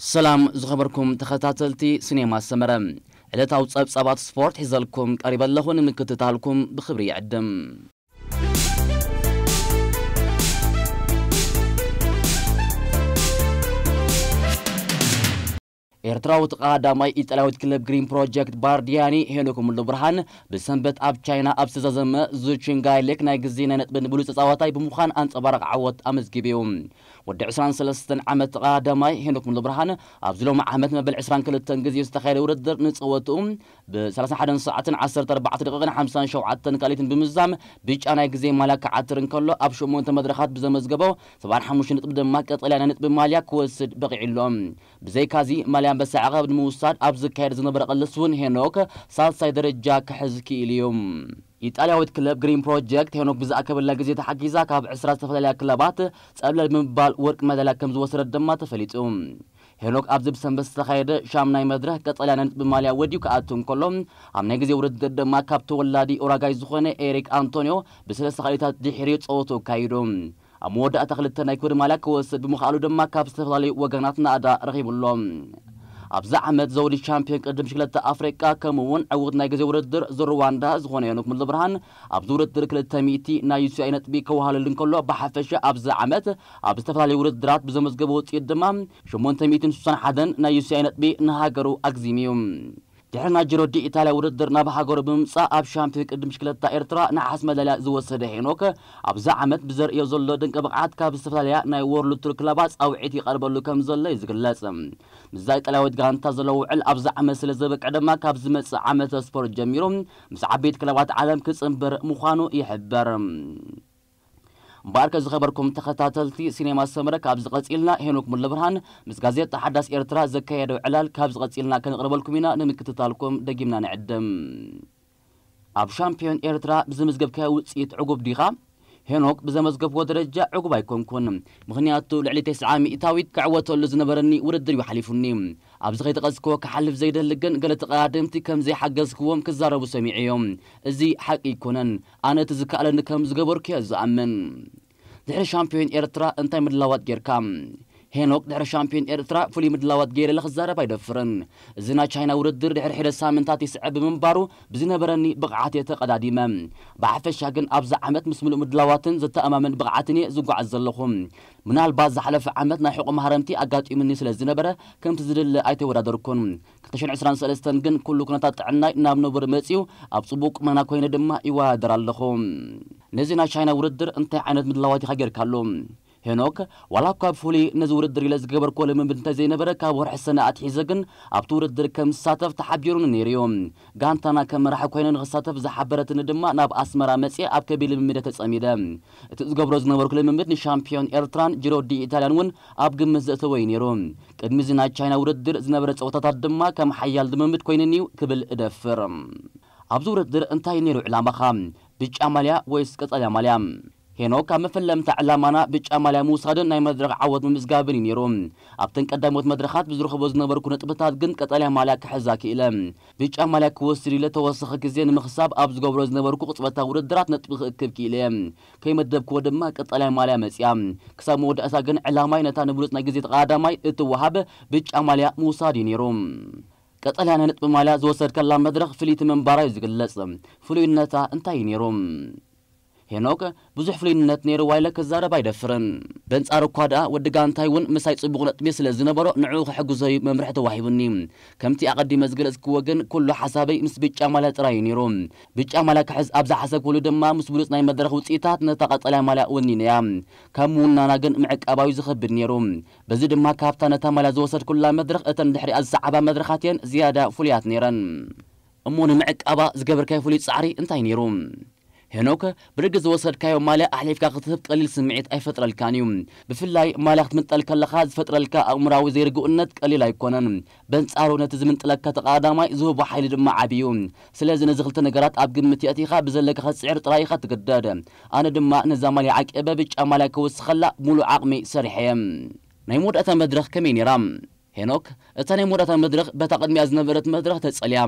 ሰላም ዝኸበርኩም ተኸታተልቲ ሲኔማ ሰመረ፣ ዕለታዊ ጸብጻባት ስፖርት ሒዘልኩም ቀሪበ ኣለኹ። ንምክትታልኩም ብኽብሪ ይዕድም። ኤርትራዊ ተቐዳዳማይ ኢጣልያዊት ክለብ ግሪን ፕሮጀክት ባርዲያኒ ሄኖክ ሙሉብርሃን ብሰንበት ኣብ ቻይና ኣብ ዝተዛዘመ ዙቺንጋይ ሌክ ናይ ግዜ ናይ ነጥብን ብሉጽ ተጻዋታይ ብምዃን ኣንጸባራቕ ዓወት ኣመዝጊቡ እዩ። ወዲ ዕስራን ሰለስተን ዓመት ተቐዳዳማይ ሄኖክ ሙሉብርሃን ኣብዚ ሎሚ ዓመት መበል ዕስራን ክልተን ግዜ ዝተኻየደ ውድድር ንጸወትኡ ብ ሰላሳ ሓደን ሰዓትን ዓሰርተ ኣርባዕተ ደቂቕን ሓምሳን ሸውዓተን ካልኢትን ብምዛም ብጫ ናይ ግዜ ማልያ ክዓትር እንከሎ፣ ኣብ ሸሞንተ መድረኻት ብዘመዝገቦ ሰብዓን ሓሙሽተን ነጥቢ ድማ ቀጠልያ ናይ ነጥቢ ማልያ ክወስድ በቒዑ ኣሎ። ብዘይካዚ ማልያ ኣንበሳ ዓቐብ ንምውሳድ ኣብ ዝካየድ ዝነበረ ቅልስ እውን ሄኖክ ሳልሳይ ደረጃ ክሕዝ ክኢሉ እዩ። ኢጣልያዊት ክለብ ግሪን ፕሮጀክት ሄኖክ ብዝኣከበላ ግዜ ተሓጊዛ ካብ ዕስራ ዝተፈላለያ ክለባት ጸብለል ብምባል ወርቂ መዳልያ ከም ዝወሰደት ድማ ተፈሊጡ። ሄኖክ ኣብዚ ብሰንበት ዝተኻየደ ሻምናይ መድረኽ ቀጠልያ ናይ ነጥቢ ማልያ ወዲኡ ክኣቱ እንከሎ፣ ኣብ ናይ ግዜ ውድድር ድማ ካብ ተወላዲ ኡራጋይ ዝኾነ ኤሪክ ኣንቶኒዮ ብሰለስተ ካልኢታት ድሒሩ ጸወትኡ ኣካይዱ። ኣብ መወዳእታ ክልተ ናይ ክብሪ ማልያ ክወስድ ብምኽኣሉ ድማ ካብ ዝተፈላለዩ ወገናት ናእዳ ረኺቡ ኣሎ። ኣብዚ ዓመት ዘውዲ ቻምፒዮን ቅድድም ብሽክለታ ኣፍሪቃ ከምኡ እውን ዕዉት ናይ ግዜ ውድድር ዙር ሩዋንዳ ዝኾነ ሄኖክ ሙሉብርሃን ኣብዚ ውድድር ክልተ ሚእቲ ናይ ዩ ሲ ኣይ ነጥቢ ከወሃለሉ እንከሎ፣ ብሓፈሻ ኣብዚ ዓመት ኣብ ዝተፈላለዩ ውድድራት ብዘመዝገበ ውፅኢት ድማ ሸሞንተ ሚእትን ስሳን ሓደን ናይ ዩ ሲ ኣይ ነጥቢ ንሃገሩ ኣግዚሙ እዩ። ድሕሪ ናይ ጂሮ ዲ ኢታልያ ውድድር ናብ ሃገሩ ብምምጻእ ኣብ ሻምፒዮን ቅድድም ብሽክለታ ኤርትራ ነሓስ መዳልያ ዝወሰደ ሄኖክ፣ ኣብዚ ዓመት ብዘርእዮ ዘሎ ድንቂ ብቕዓት ካብ ዝተፈላለያ ናይ ወርልድ ቱር ክለባት ጻውዒት ይቐርበሉ ከም ዘሎ እዩ ዝግለጽ። ምስዛ ኢጣልያዊት ጋንታ ዘለዎ ውዕል ኣብዚ ዓመት ስለ ዘበቅዐ ድማ ካብ ዝመጽእ ዓመተ ስፖርት ጀሚሩ ምስ ዓበይቲ ክለባት ዓለም ክጽንበር ምዃኑ ይሕበር። እምበኣርከ ዝኸበርኩም ተኸታተልቲ ሲኔማ ሰመረ፣ ካብዚ ቀጺልና ሄኖክ ሙሉብርሃን ምስ ጋዜጣ ሓዳስ ኤርትራ ዘካየዶ ዕላል ካብዚ ቀጺልና ከነቕርበልኩም ኢና። ንምክትታልኩም ደጊምና ንዕድም። ኣብ ሻምፒዮን ኤርትራ ብዘመዝገብካዮ ውጽኢት ዕጉብ ዲኻ? ሄኖክ ብዘመዝገብክዎ ደረጃ ዕጉብ ኣይኮንኩን። ምኽንያቱ ልዕሊ ተስዓ ሚእታዊት ክዕወተሉ ዝነበረኒ ውድድር እዩ ሓሊፉኒ። ኣብዚ ከይጠቐስክዎ ክሓልፍ ዘይደሊ ግን ገለ ተቐዳደምቲ ከም ዘይሓገዝክዎም ክዛረቡ ሰሚዐዮም። እዚ ሓቂ ኣይኮነን። ኣነ እቲ ዝከኣለኒ ከም ዝገበርኩ እየ ዝኣምን። ድሕሪ ሻምፒዮን ኤርትራ እንታይ ምድላዋት ጌርካ? ሄኖክ ድሕሪ ሻምፒዮን ኤርትራ ፍሉይ ምድላዋት ገይረ ኢለ ክዛረብ ኣይደፍርን። እዚ ናይ ቻይና ውድድር ድሕሪ ሒደት ሳምንታት ይስዕብ ብምንባሩ ብዝነበረኒ ብቕዓት እየ ተቐዳዲመ። ብሓፈሻ ግን ኣብዚ ዓመት ምስ ምሉእ ምድላዋትን ዘተኣማምን ብቕዓትን እየ ዝጓዓዝ ዘለኹ። ምናልባት ዝሓለፈ ዓመት ናይ ሕቖ ማህረምቲ ኣጋጢሙኒ ስለ ዝነበረ ከምቲ ዝድለ ኣይተወዳደርኩን። ክልተ ሽሕን ዕስራን ሰለስተን ግን ኩሉ ኩነታት ጥዕናይ ናብ ንቡር መጺኡ ኣብ ጽቡቕ ቁመና ኮይነ ድማ ይወዳደር ኣለኹ። ነዚ ናይ ቻይና ውድድር እንታይ ዓይነት ምድላዋት ኢኻ ጌርካሉ? ሄኖክ፣ ዋላ እኳ ብፍሉይ ነዚ ውድድር ኢለ ዝገበርክዎ ልምምድ እንተዘይነበረ ካብ ወርሒ ሰነ ኣትሒዘ ግን ኣብቲ ውድድር ከም ዝሳተፍ ተሓቢሩኒ ነይሩ እዩ። ጋንታና ከም መራሒ ኮይነ ንኽሳተፍ ዝሓበረትኒ ድማ ናብ ኣስመራ መጺኤ ኣብ ከቢድ ልምምደ ተጸሚደ። እቲ ዝገብሮ ዝነበርኩ ልምምድ ንሻምፒዮን ኤርትራን ጂሮ ዲ ኢታልያን እውን ኣብ ግምት ዘእተወ እዩ ነይሩ። ቅድሚ እዚ ናይ ቻይና ውድድር ዝነበረ ጸወታታት ድማ ከም ሓያል ልምምድ ኮይኑኒ እዩ ክብል እደፍር። ኣብዚ ውድድር እንታይ እዩ ነይሩ ዕላማኻ? ብጫ ማልያ ወይስ ቀጠልያ ማልያ? ሄኖክ፣ ኣብ መፈለምታ ዕላማና ብጫ ማልያ ምውሳድን ናይ መድረኽ ዓወት ምምዝጋብን እዩ ነይሩ። ኣብተን ቀዳሞት መድረኻት ብዝረኽቦ ዝነበርኩ ነጥብታት ግን ቀጠልያ ማልያ ክሕዛ ክኢለ። ብጫ ማልያ ክወስድ ኢለ ተወሰኺ ግዜ ንምኽሳብ ኣብ ዝገብሮ ዝነበርኩ ቅጽበታዊ ውድድራት ነጥቢ ክእክብ ክኢለ እየ። ከይመደብክዎ ድማ ቀጠልያ ማልያ መጺኣ። ክሳብ መወዳእታ ግን ዕላማይ ነታ ንብሉጽ ናይ ግዜ ተቐዳዳማይ እትወሃብ ብጫ ማልያ ምውሳድ እዩ ነይሩ። ቀጠልያ ናይ ነጥቢ ማልያ ዝወሰድካላ መድረኽ ፍልይቲ ምንባራ እዩ ዝግለጽ። ፍሉይነታ እንታይ እዩ ነይሩ? ሄኖክ፣ ብዙሕ ፍሉይነት ነይርዋ ኢለ ክዛረብ ኣይደፍርን። በንጻሩ እኳ ደኣ ወዲ ጋንታይ እውን ምሳይ ጽቡቕ ነጥቢ ስለ ዝነበሮ ንዕኡ ክሕግዞ እዩ መምርሒ ተዋሂቡኒ። ከምቲ ኣቐዲመ ዝገለጽክዎ ግን ኩሉ ሓሳበይ ምስ ብጫ ማልያ ጥራይ እዩ ነይሩ። ብጫ ማልያ ክሕዝ ኣብ ዝሓሰብኩሉ ድማ ምስ ብሉጽ ናይ መድረኽ ውጽኢታት ነታ ቀጠልያ ማልያ ወኒነያ። ካብ ምውናና ግን ምዕቃባዩ ዝኸብድ ነይሩ። በዚ ድማ ካብታ ነታ ማልያ ዝወሰድኩላ መድረኽ እተን ድሕሪኣ ዝሰዓባ መድረኻት እየን ዝያዳ ፍሉያት ነይረን። እሞ ንምዕቃባ ዝገበርካዮ ፍሉይ ጻዕሪ እንታይ ነይሩ? ሄኖክ፣ ብደገ ዝወሰድካዮ ማልያ ኣሕሊፍካ ክትህብ ቀሊል ስምዒት ኣይፈጥረልካን እዩ። ብፍላይ ማልያ ክትምንጠል ከለኻ ዝፈጥረልካ ኣእምራዊ ዘይርግኡነት ቀሊል ኣይኮነን። በንጻሩ ነቲ ዝምንጥለካ ተቐዳዳማይ ዝህቦ ሓይሊ ድማ ዓቢ እዩ። ስለዚ ነዚ ክልተ ነገራት ኣብ ግምት የእቲኻ ብዘለካ ክትጽዕር ጥራይ ኢኻ ትግደድ። ኣነ ድማ ነዛ ማልያ ዓቂበ ብጫ ማልያ ክውስኸላ ሙሉእ ዓቕሚ ሰሪሐ እየ። ናይ መወዳእታ መድረኽ ከመይ ነይራ? ሄኖክ፣ እታ ናይ መወዳእታ መድረኽ በታ ቅድሚኣ ዝነበረት መድረኽ ተጸልያ።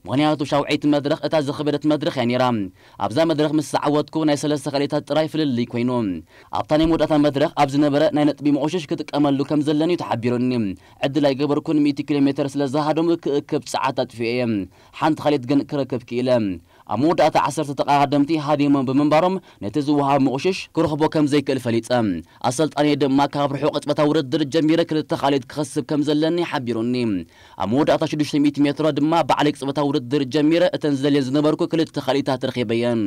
ምኽንያቱ ሻውዐይቲ መድረኽ እታ ዝኸበደት መድረኽ እያ ነይራ። ኣብዛ መድረኽ ምስ ዝዓወትኩ ናይ ሰለስተ ካልኢታት ጥራይ ፍልልይ ኮይኑ። ኣብታ ናይ መወዳእታ መድረኽ ኣብ ዝነበረ ናይ ነጥቢ መቑሽሽ ክጥቀመሉ ከም ዘለኒ እዩ ተሓቢሩኒ። ዕድል ኣይገበርኩን፣ ሚእቲ ኪሎ ሜተር ስለ ዝሃደሙ ክእክብ ጸዓት ኣጥፊኤ እየ። ሓንቲ ካልኢት ግን ክረክብ ክኢለ። ኣብ መወዳእታ ዓሰርተ ተቐዳደምቲ ሃዲሞም ብምንባሮም ነቲ ዝወሃብ መቑሽሽ ክረኽቦ ከም ዘይክእል ፈሊጠ። ኣሰልጣኒ ድማ ካብ ርሑቕ ቅጽበታዊ ውድድር ጀሚረ ክልተ ካልኢት ክኸስብ ከም ዘለኒ ሓቢሩኒ። ኣብ መወዳእታ ሽዱሽተ ሚእቲ ሜትሮ ድማ ባዕለይ ቅጽበታዊ ውድድር ጀሚረ እተን ዝደልየን ዝነበርኩ ክልተ ካልኢታት ረኺበየን።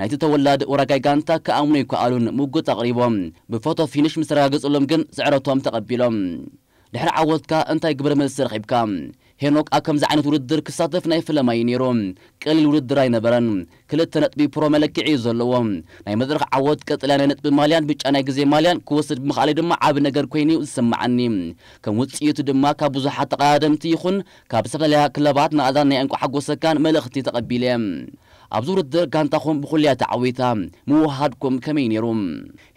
ናይቲ ተወላዲ ኡራጋይ ጋንታ ክኣምኑ ኣይከኣሉን፣ ምጉት ኣቕሪቦም። ብፎቶ ፊኒሽ ምስ ተረጋገጸሎም ግን ስዕረቶም ተቐቢሎም። ድሕሪ ዓወትካ እንታይ ግብረ መልሲ ረኺብካ? ሄኖክ፣ ኣብ ከምዚ ዓይነት ውድድር ክሳተፍ ናይ ፈለማይ እዩ ነይሩ። ቀሊል ውድድር ኣይነበረን። ክልተ ነጥቢ ፕሮ መለክዒ እዩ ዘለዎ። ናይ መድረኽ ዓወት ቀጠልያ ናይ ነጥቢ ማልያን ብጫ ናይ ግዜ ማልያን ክወስድ ምኽኣለይ ድማ ዓቢ ነገር ኮይኑ እዩ ዝስምዓኒ። ከም ውጽኢቱ ድማ ካብ ብዙሓት ተቐዳደምቲ ይኹን ካብ ዝተፈላለያ ክለባት ናእዳን ናይ እንቋዕ ሓጎሰካን መልእኽቲ ተቐቢለ። ኣብዚ ውድድር ጋንታኹም ብኹልያ ተዓዊታ፣ ምውህሃድኩም ከመይ ነይሩ?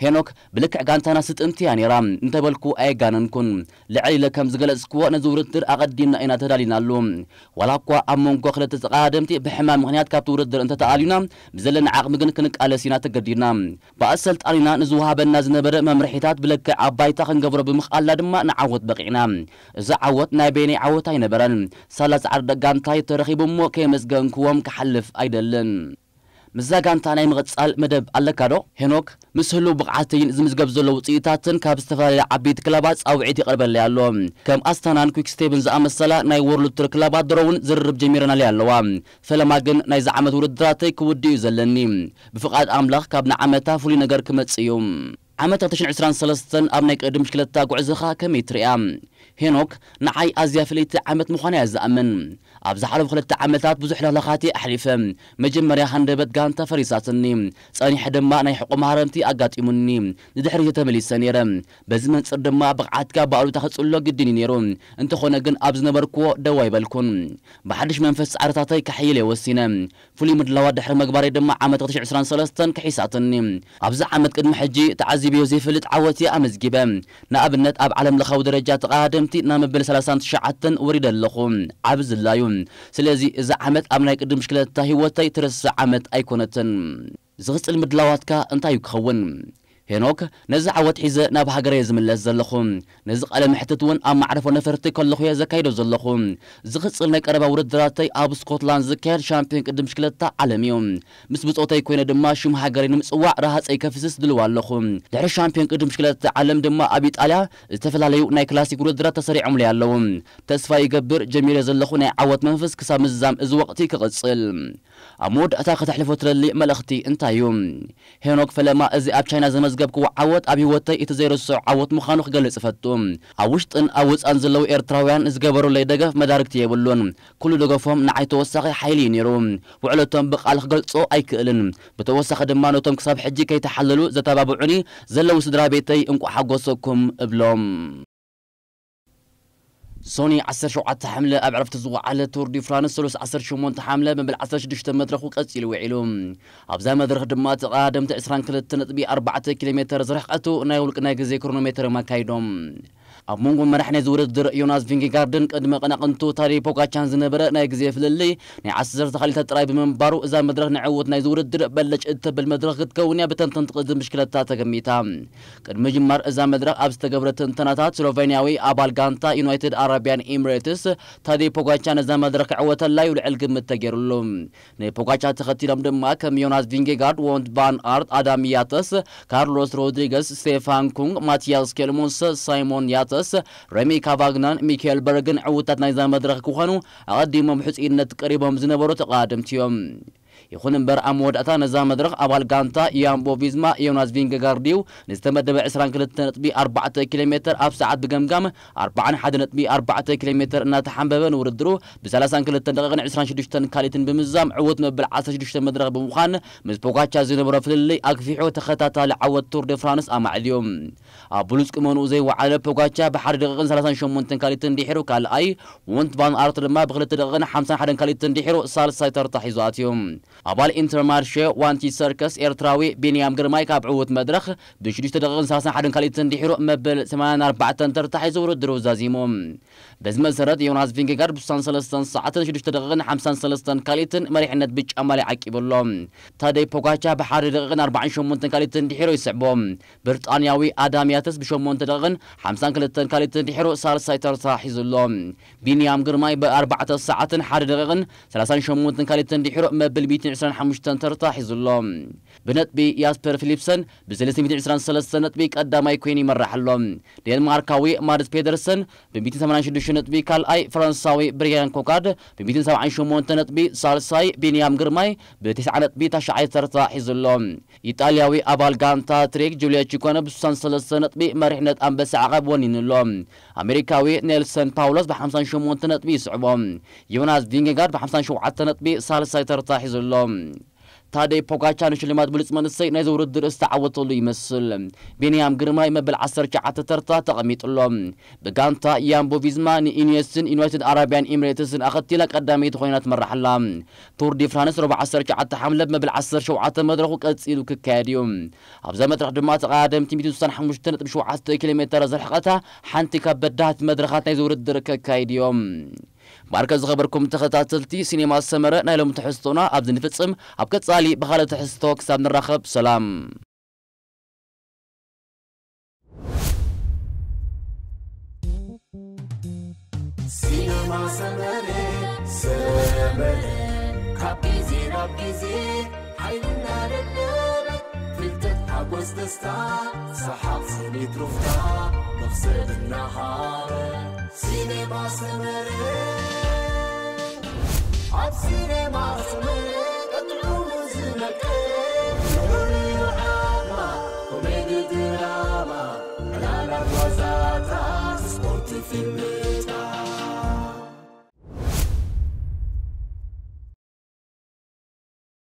ሄኖክ፣ ብልክዕ ጋንታና ስጥምቲ እያ ነይራ እንተበልኩ ኣየጋነንኩን። ልዕል ኢለ ከም ዝገለጽክዎ ነዚ ውድድር ኣቐዲምና ኢና ተዳሊናሉ። ዋላ እኳ ኣብ መንጎ ክልተ ተቐዳደምቲ ብሕማም ምኽንያት ካብቲ ውድድር እንተተኣልዩና፣ ብዘለና ዓቕሚ ግን ክንቃለስ ኢና ተገዲድና። ብኣሰልጣኒና ንዝወሃበና ዝነበረ መምርሒታት ብልክዕ ኣብ ባይታ ክንገብሮ ብምኽኣልና ድማ ንዓወት በቒዕና። እዚ ዓወት ናይ በይነይ ዓወት ኣይነበረን። ሳላ ጻዕሪ ደቂ ጋንታይ ተረኺቡ እሞ ከየመስገንክዎም ክሓልፍ ኣይደልን። ምስዛ ጋንታ ናይ ምቕጻል መደብ ኣለካ ዶ? ሄኖክ፣ ምስ ህሉው ብቕዓተይን ዝምዝገብ ዘሎ ውጽኢታትን ካብ ዝተፈላለያ ዓበይቲ ክለባት ጻውዒት ይቐርበለይ ኣሎ። ከም ኣስታናን ኩክስቴብን ዝኣመሰላ ናይ ወርልድ ቱር ክለባት ድሮ እውን ዝርርብ ጀሚረናለይ ኣለዋ። ፈለማ ግን ናይዚ ዓመት ውድድራተይ ክውድእ እዩ ዘለኒ። ብፍቓድ ኣምላኽ ካብ ንዓመታ ፍሉይ ነገር ክመጽእ እዩ። ዓመት ክልተ ሽሕን ዕስራን ሰለስተን ኣብ ናይ ቅድም ብሽክለታ ጉዕዞኻ ከመይ ትሪኣ? ሄኖክ፣ ንዓይ ኣዝያ ፍልይቲ ዓመት ምዃና እየ ዝኣምን። ኣብ ዝሓለፉ ክልተ ዓመታት ብዙሕ ለኽለኻት እየ ኣሕሊፈ። መጀመርያ ሃንደበት ጋንታ ፈሪሳትኒ፣ ጸኒሐ ድማ ናይ ሕቖ ማህረምቲ ኣጋጢሙኒ። ንድሕሪት እየ ተመሊሰ ነይረ። በዚ መንጽር ድማ ብቕዓትካ ብኣሉታ ክጽሎ ግድን እዩ ነይሩ። እንተኾነ ግን ኣብ ዝነበርክዎ ደው ኣይበልኩን። ብሓድሽ መንፈስ ጻዕርታተይ ከሕይል እየ ወሲነ። ፍሉይ ምድላዋት ድሕሪ ምግባረይ ድማ ዓመት ክልተ ሽሕን ዕስራን ሰለስተን ክሒሳትኒ። ኣብዚ ዓመት ቅድሚ ሕጂ ተዓዚበዮ ዘይፈልጥ ዓወት እየ ኣመዝጊበ። ንኣብነት ኣብ ዓለም ለኻዊ ደረጃ ተቐዳደምቲ ናብ መበል ሰላሳን ትሽዓተን ወሪደ ኣለኹ። ዓቢ ዝላዩ። ስለዚ እዚ ዓመት ኣብ ናይ ቅድም ብሽክለታ ህይወተይ ትረስዕ ዓመት ኣይኮነትን። ዝቕጽል ምድላዋትካ እንታይ እዩ ክኸውን? ሄኖክ፣ ነዚ ዓወት ሒዘ ናብ ሃገረይ እየ ዝምለስ ዘለኹ። ነዚ ቃለ መሕትት እውን ኣብ ማዕረፎ ነፈርቲ ከለኹ እየ ዘካይዶ ዘለኹ። ዝቕጽል ናይ ቀረባ ውድድራተይ ኣብ ስኮትላንድ ዝካየድ ሻምፒዮን ቅድም ብሽክለታ ዓለም እዩ። ምስ ብጾተይ ኮይነ ድማ ሽም ሃገረይ ንምጽዋዕ ረሃጸይ ከፍስስ ድልው ኣለኹ። ድሕሪ ሻምፒዮን ቅድም ብሽክለታ ዓለም ድማ ኣብ ኢጣልያ ዝተፈላለዩ ናይ ክላሲክ ውድድራት ተሰሪዖምለይ ኣለዉ። ተስፋ ይገብር ጀሚረ ዘለኹ ናይ ዓወት መንፈስ ክሳብ ምዝዛም እዚ ወቕቲ ክቕጽል። ኣብ መወዳእታ ከተሕልፎ ትደሊ መልእኽቲ እንታይ እዩ? ሄኖክ ፈለማ፣ እዚ ኣብ ቻይና ዘመዝገብክዎ ዓወት ኣብ ህይወተይ እቲ ዘይርስዖ ዓወት ምዃኑ ክገልጽ እፈቱ። ኣብ ውሽጥን ኣብ ወጻእን ዘለዉ ኤርትራውያን ዝገበሩለይ ደገፍ መዳርግቲ የብሉን። ኩሉ ደገፎም ንዓይ ተወሳኺ ሓይሊ እዩ ነይሩ። ውዕለቶም ብቓል ክገልጾ ኣይክእልን። ብተወሳኺ ድማ ነቶም ክሳብ ሕጂ ከይተሓለሉ ዘተባብዑኒ ዘለዉ ስድራ ቤተይ እንቋዕ ሓጎሰኩም እብሎም። ሶኒ ዓሰርተ ሸውዓተ ሓምለ ኣብ ዕረፍቲ ዝወዓለ ቱር ዲ ፍራንስ ሰሉስ ዓሰርተ ሸሞንተ ሓምለ መበል ዓሰርተ ሽዱሽተ መድረኹ ቀጺሉ ውዒሉ። ኣብዛ መድረኽ ድማ ተቐዳደምቲ ዕስራን ክልተ ነጥቢ ኣርባዕተ ኪሎ ሜተር ዝርሕቀቱ ናይ ውልቂ ናይ ግዜ ክሮኖሜተር ኣካይዶም። ኣብ መንጎ መራሕ ናይዚ ውድድር ዮናስ ቪንጌጋርድን ቅድሚ ቅናቕንቱ ታዴ ፖጋቻን ዝነበረ ናይ ግዜ ፍልልይ ናይ ዓሰርተ ካልኢታት ጥራይ ብምንባሩ እዛ መድረኽ ንዕውት ናይዚ ውድድር በለጭ እተብል መድረኽ ክትከውን እያ ብተንተንቲ ቅድም ብሽክለታ ተገሚታ። ቅድሚ ምጅማር እዛ መድረኽ ኣብ ዝተገብረ ትንተናታት ስሎቬንያዊ ኣባል ጋንታ ዩናይትድ ኣረቢያን ኤምሬትስ ታዴ ፖጋቻ ነዛ መድረኽ ክዕወተላ እዩ ልዕል ግምት ተገይሩሉ። ንፖጋቻ ተኸቲሎም ድማ ከም ዮናስ ቪንጌጋርድ፣ ዎንት ቫን ኣርት፣ ኣዳም ያተስ፣ ካርሎስ ሮድሪገስ፣ ስቴፋን ኩንግ፣ ማቲያስ ኬልሞንስ፣ ሳይሞን ያተስ፣ ሬሚ ካቫግናን ሚካኤል በርግን ዕውታት ናይዛ መድረኽ ክኾኑ ኣቐዲሞም ሕጽይነት ቀሪቦም ዝነበሩ ተቐዳደምቲ እዮም። ይኹን እምበር ኣብ መወዳእታ ነዛ መድረኽ ኣባል ጋንታ ያምቦ ቪዝማ ዮናስ ቪንጌጋርድ እዩ ንዝተመደበ ዕስራን ክልተ ነጥቢ ኣርባዕተ ኪሎ ሜተር ኣብ ሰዓት ብገምጋም ኣርባዓን ሓደ ነጥቢ ኣርባዕተ ኪሎ ሜተር እናተሓንበበ ንውድድሩ ብሰላሳን ክልተን ደቂቕን ዕስራን ሽዱሽተን ካልኢትን ብምዝዛም ዕዉት መበል ዓሰርተ ሽዱሽተ መድረኽ ብምዃን ምስ ፖጋቻ ዝነበሮ ፍልልይ ኣግፊሑ ተኸታታሊ ዓወት ቱር ደ ፍራንስ ኣማዕልዩ። ኣብ ብሉጽ ቁመንኡ ዘይወዓለ ፖጋቻ ብሓደ ደቂቕን ሰላሳን ሸሞንተን ካልኢትን ድሒሩ ካልኣይ፣ ዎንት ቫን ኣርት ድማ ብክልተ ደቂቕን ሓምሳን ሓደን ካልኢትን ድሒሩ ሳልሳይ ተርታ ሒዙ ኣትዩ። ኣባል ኢንተርማርሼ ዋንቲ ሰርከስ ኤርትራዊ ቢንያም ግርማይ ካብ ዕዉት መድረኽ ብሽዱሽተ ደቂቕን ሰላሳን ሓደን ካልኢትን ድሒሩ መበል ሰማንያን ኣርባዕተን ተርታ ሒዙ ውድድሩ ዛዚሙ። በዚ መሰረት ዮናስ ቪንጌጋርድ ብስሳን ሰለስተን ሰዓትን ሽዱሽተ ደቂቕን ሓምሳን ሰለስተን ካልኢትን መሪሕነት ብጫ ማልያ ዓቂቡ ኣሎ። ታደይ ፖጋቻ ብሓደ ደቂቕን ኣርባዓን ሸሞንተን ካልኢትን ድሒሩ ይስዕቦ። ብሪጣንያዊ ኣዳም ያተስ ብሸሞንተ ደቂቕን ሓምሳን ክልተን ካልኢትን ድሒሩ ሳልሳይ ተርታ ሒዙ ኣሎ። ቢንያም ግርማይ ብኣርባዕተ ሰዓትን ሓደ ደቂቕን ሰላሳን ሸሞንተን ካልኢትን ድሒሩ መብል ሚእትን ዕስራን ሓሙሽተን ተርታ ሒዙ ኣሎ። ብነጥቢ ያስፐር ፊሊፕሰን ብ ሰለስተ ሚእትን ዕስራን ሰለስተን ነጥቢ ቀዳማይ ኮይኑ ይመራሕ ኣሎ። ዴንማርካዊ ማድስ ፔደርሰን ብ ሚእትን ሰማንያን ሽዱሽተ ነጥቢ ካልኣይ፣ ፈረንሳዊ ብሪያን ኮካርድ ብ ሚእትን ሰብዓን ሸሞንተ ነጥቢ ሳልሳይ፣ ቢንያም ግርማይ ብ ተስዓ ነጥቢ ታሽዓይ ተርታ ሒዙ ኣሎ። ኢጣልያዊ ኣባል ጋንታ ትሬክ ጁልዮ ቺኮነ ብ ስሳን ሰለስተ ነጥቢ መሪሕነት ኣንበሳ ዓቐብ ወኒኑ ኣሎ። ኣሜሪካዊ ኔልሰን ፓውሎስ ብ ሓምሳን ሸሞንተ ነጥቢ ይስዕቦ። ዮናስ ቪንጌጋርድ ብ ሓምሳን ሸውዓተ ነጥቢ ሳልሳይ ተርታ ሒዙ ኣሎ። ታደይ ፖጋቻ ንሽልማት ብሉጽ መንእሰይ ናይዚ ውድድር ዝተዓወተሉ ይመስል። ቢንያም ግርማይ መበል ዓሰርተ ትሽዓተ ተርታ ተቐሚጡ ኣሎ። ብጋንታ ያምቦ ቪዝማ ንኢኒየስን ዩናይትድ ኣረብያን ኤሚሬትስን ኣኸቲላ ቀዳመይቲ ኮይና ትመርሕ ኣላ። ቱር ዲ ፍራንስ ሮባ ዓሰርተ ትሽዓተ ሓምለ ብመበል ዓሰርተ ሸውዓተ መድረኹ ቀጺሉ ክካየድ እዩ። ኣብዛ መድረኽ ድማ ተቐዳደምቲ ሚእትን ስሳን ሓሙሽተ ነጥቢ ሸውዓተ ኪሎ ሜተር ዝርሕቐታ ሓንቲ ካብ በዳህቲ መድረኻት ናይዚ ውድድር ከካይድ እዮም። ማርከ ዝኸበርኩም ተኸታተልቲ ሲኔማ ሰመረ ናይ ሎም ትሕዝቶና ኣብዚ ንፍጽም። ኣብ ቀጻሊ ብኻልእ ትሕዝቶ ክሳብ ንራኸብ ሰላም። ሲነማ ሰመረ ሰመረ ካብ ግዜ ናብ ግዜ ሓይልና ደለበ ፍልጠት ሓጎስ ደስታ ሰሓቕ ስኒት ሩፍታ መኽሰብ እናሃበ ሲኔማ ሰመረ ኣብ ሲኔማ ሰመረ ቀጥዑ ዝመቀ ፍሉይ ዓማ ኮሜዲ ድራማ ዕላላት ዋዛታት ስፖርት ፊልም